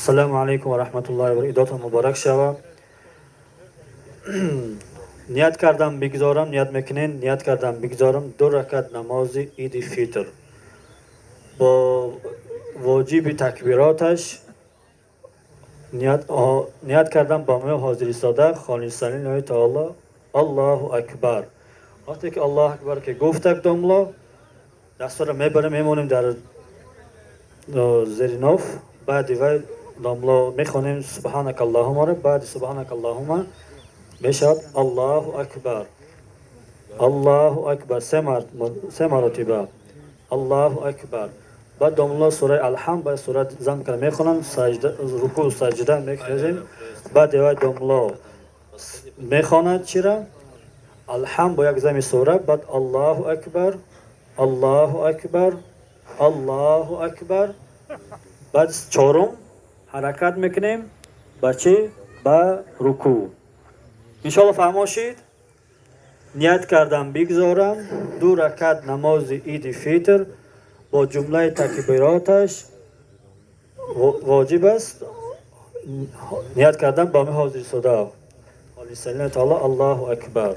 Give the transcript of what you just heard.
Ассалому алайкум ва раҳматуллоҳи ва идотон муборак шава. Ният кардам бигзорам, ният мекунен, ният кардам бигзорам ду ракат намози иди фитр бо воҷиби такбироташ. Ният кардам ба мо ҳозир истода холисан лиллаҳи таоло. Аллоҳу акбар. Вақте ки Аллоҳу акбар ки гуфтак, домло дастора мебарем, мемонем дар зери ноф. Баъди вай домло мехонем субҳанака аллоҳумаро. Баъди субҳанака аллоҳума мешавад Аллоҳу акбар, Аллоҳу акбар се маротиба Аллоҳу акбар. Баъд домло сураи Алҳамд ба сура зам карда мехонам, саҷда, рукӯъ, саҷда мехезем. Баъди вай домло мехонад чира? Алҳамд бо як зами сура. Баъд Аллоҳу акбар, Аллоҳу акбар, Аллоҳу акбар. Баъд чорум ҳаракат мекунем ба чӣ? Ба рукӯъ. Иншоалло фаҳмо шид. Ният кардам бигзорам ду ракат намози иди фитр бо ҷумлаи такбироташ воҷиб аст. Ният кардам ба ми ҳозир истода холисан таоло. Аллоҳу акбар.